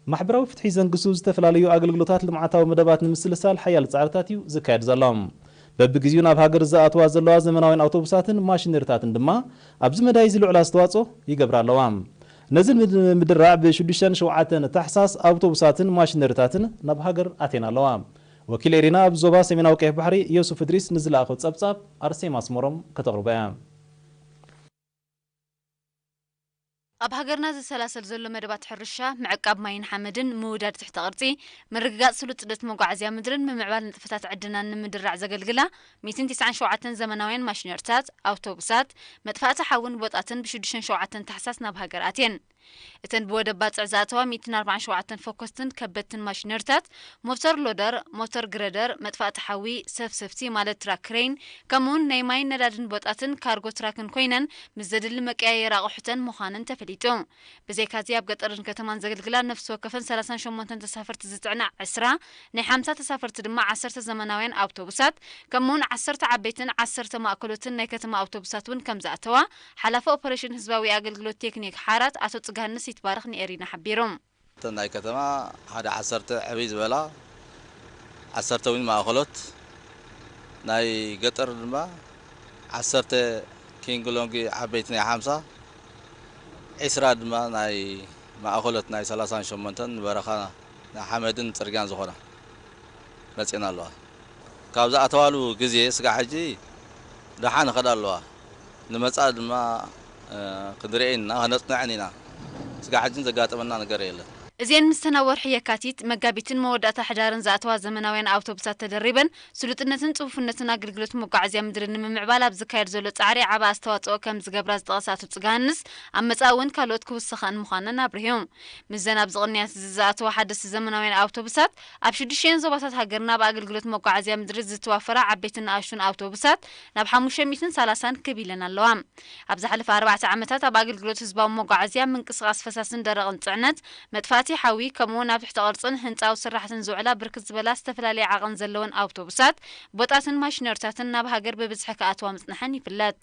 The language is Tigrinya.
ማሕበራዊ ፍትሒ ዘንግሱ ዝተፈላለዩ ኣገልግሎታት ልምዓታዊ መደባት ንምስልሳል ሓያል ጻዕርታት እዩ ዝካየድ ዘሎ። በብግዜኡ ናብ ሃገር ዝኣትዋ ዘለዋ ዘመናውያን ኣውቶቡሳትን ማሽነሪታትን ድማ ኣብዚ መዳይ እዚ ልዑል ኣስተዋጽኦ ይገብራ ኣለዋ። ነዚ ንምድራዕ ብ6ን 7ን ታሕሳስ ኣውቶቡሳትን ማሽነሪታትን ናብ ሃገር ኣትየን ኣለዋ። ወኪል ኤሪና ኣብ ዞባ ሰሜናዊ ቀይሕ ባሕሪ ዮሱፍ እድሪስ ንዝለኣኾ ጸብጻብ ኣርሴማ ኣስመሮም ከተቕርቦ እያ። ኣብ ሃገርና ዝሰላሰል ዘሎ መደባት ሕርሻ፣ ምዕቃብ ማይን ሓመድን፣ ምውዳድ ትሕተ ቅርጺ፣ ምርግጋጽ ስሉጥነት መጓዓዝያ ምድርን ምምዕባል ንጥፈታት ዕድናን ንምድራዕ ዘገልግላ ሚእትን ትስዓን ሸውዓተን ዘመናውያን ማሽነሪታት፣ ኣውቶቡሳት፣ መጥፋእቲ ሓውን ቦጣትን ብ6ን 7ን ታሕሳስ ናብ ሃገር ኣትየን። እተን ብወደብ ባጽዕ ዝኣተዋ ሚእትን ኣርባዓን ሸውዓተን ፈኮስትን ከበድትን ማሽነሪታት፣ ሞተር ሎደር፣ ሞተር ግረደር፣ መጥፋእቲ ሓዊ፣ ሰፍሰፍቲ ማለት ትራክ ክሬን፣ ከምኡውን ናይ ማይን ነዳድን ቦጣትን ካርጎ ትራክን ኮይነን፣ ምስ ዘድሊ መቀያየሪ ኣቑሑተን ምዃነን ተፈሊጡ። ብዘይካዚ ኣብ ገጠርን ከተማን ዘገልግላ ነፍሲ ወከፈን ሰላሳን ሸሞንተን ተሳፈርቲ ዝጽዕና ዕስራ፣ ናይ ሓምሳ ተሳፈርቲ ድማ ዓሰርተ ዘመናውያን ኣውቶቡሳት፣ ከምኡውን ዓሰርተ ዓበይትን ዓሰርተ ማእከሎትን ናይ ከተማ ኣውቶቡሳት እውን ከም ዝኣተዋ ሓላፊ ኦፐሬሽን ህዝባዊ ኣገልግሎት ቴክኒክ ሓራት ኣቶ ጽጋንስ ይትባረኽ ንኤሪና ሓቢሩ። እተን ናይ ከተማ ሓደ ዓሰርተ ዕብይ ዝበላ፣ ዓሰርተ እውን ማእኸሎት፣ ናይ ገጠር ድማ ዓሰርተ ኪንግ ሎንግ ዓበይቲ ናይ ሓምሳ፣ ዕስራ ድማ ናይ ማእኸሎት ናይ ሰላሳን ሸሞንተን ንበረኻ ናይ ሓመድን ጽርግያን ዝኾና መጺኤን ኣለዋ። ካብ ዝኣተዋሉ ግዜ ስጋዕ ሕጂ ደሓን ይኸዳ ኣለዋ። ንመጻኢ ድማ፣ እ፣ ክንሪኤን ኢና፣ ከነጽንዐን ኢና። ስጋዕ ሕጂ ዘጋጠመና ነገር የለን። እዚአን ምስተን ኣብ ወርሒ የካቲት፣ መጋቢትን መወዳእታ ሕዳርን ዝኣተዋ ዘመናውያን ኣውቶቡሳት ተደሪበን ስሉጥነትን ጽፉፍነትን ኣገልግሎት መጓዓዝያ ምድሪ ንምምዕባል ኣብ ዝካየድ ዘሎ ጻዕሪ ዓቢ ኣስተዋጽኦ ከም ዝገብራ ዝጠቐሰ ኣቶ ጽጋሃንስ፣ ኣብ መጻኢ እውን ካልኦት ክውስኻን ምዃነን ኣብሪሁ። ምስዘን ኣብዚ ቅንያት እዚ ዝኣተዋ ሓደስቲ ዘመናውያን ኣውቶቡሳት፣ ኣብ ሽዱሽተን ዞባታት ሃገርና ኣብ ኣገልግሎት መጓዓዝያ ምድሪ ዝተዋፈራ ዓበይትን ንኣሽቱን ኣውቶቡሳት ናብ ሓሙሽተ ሚእትን ሰላሳን ክብ ኢለን ኣለዋ። ኣብ ዝሓለፈ ኣርባዕተ ዓመታት ኣብ ኣገልግሎት ህዝባዊ መጓዓዝያ፣ ምንቅስቓስ ፈሳስን ደረቕን ጽዕነት፣ መጥፋእቲ ሓዊ፣ ከምኡውን ኣብ ትሕቲ ቅርጽን ህንጻዊ ስራሕትን ዝውዕላ ብርክት ዝበላ ዝተፈላለየ ዓቐን ዘለወን ኣውቶቡሳት፣ ቦጣትን ማሽነሪታትን ናብ ሃገር ብብዝሒ ክኣትዋ ምጽንሐን ይፍለጥ።